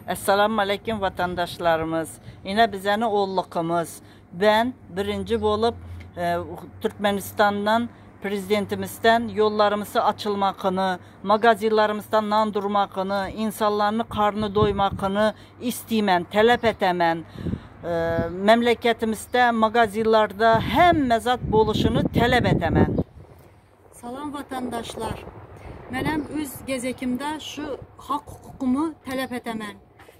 Esselamu aleýkum watandaşlarymyz. Ine bizeni ollukymyz. Ben birinji bolup e, Türkmenistandan prezidentimizden ýollarymyzy açylmakyny, magazinlerimizden nan durmakyny, insanlaryny karny doýmakyny istiýmen, talap etemen. E, memleketimizde magazinlerde hemme zat boluşuny talap etemen. Salam vatandaşlar. Menem öz gezekimde şu hak hukukumu talep etemen.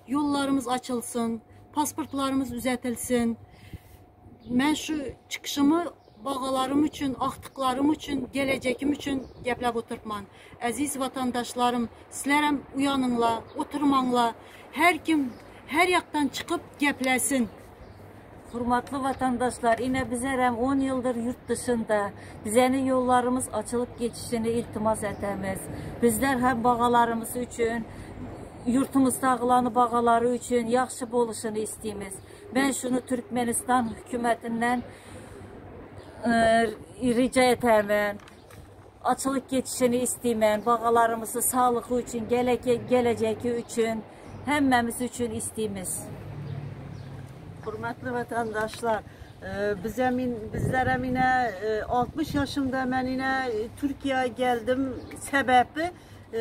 Yollarımız açılsın, pasportlarımız düzeltilsin. Men şu çıkışımı bağalarım üçün, aktıklarım üçün, gelecekim üçün geplep oturtman. Əziz vatandaşlarım, sizlerem uyanınla, oturmanla. Her kim her yaktan çıkıp geplesin. Hurmatly vatandaşlar, ine bizerem 10 yıldır yurt dışında. Bizeni yollarımız açılıp geçişini iltimas etemiz. Bizler hem bağalarımız üçün, yurtumızdağılanı bağaları üçün yaxşı boluşunu isteyimiz. Ben şunu Türkmenistan hükümetinden e, rica etemen. Açılık geçişini isteymen. Bağalarımızı sağlığı üçün, geleke, geleceği üçün, hemmemiz üçün isteyimiz. Hürmetli vatandaşlar, e, bize min, bizlere mine 60 e, yaşımda ben yine Türkiye'ye geldim sebebi e,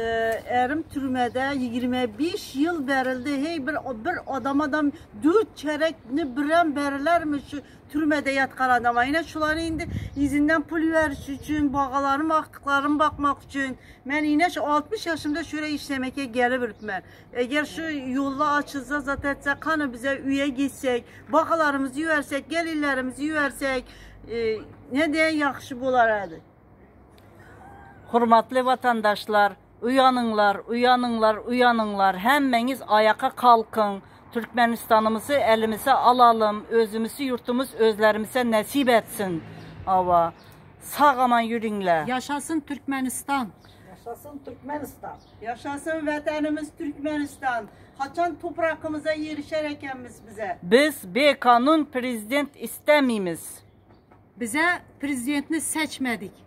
erim türmede 25 yıl verildi. Hey bir bir adam adam dört çerekni biren verirler şu türmede yatkan adama. Yine şuları indi izinden pul veriş üçün, bağalarım, aktıklarım bakmak üçün. Ben yine şu 60 yaşımda şöyle işlemeke gelip ben. Eğer şu yolla açılsa zaten etse kanı bize üye gitsek, bakalarımızı versek, gelirlerimizi versek, e, ne diye yaxşı bular hadi. Hurmatly vatandaşlar, uyanıňlar, uyanıňlar, uyanıňlar. Hemmeňiz ayaka kalkın. Türkmenistanımızı elimize alalım. Özümüzü, yurtumuz özlerimize nasip etsin. Ava. Sağ aman yürüňle. Yaşasın Türkmenistan. Yaşasın Türkmenistan. Yaşasın vatanımız Türkmenistan. Haçan toprakımıza yerişer ekenimiz bize. Biz bir kanun prezident istemimiz. Bize prezidentini seçmedik.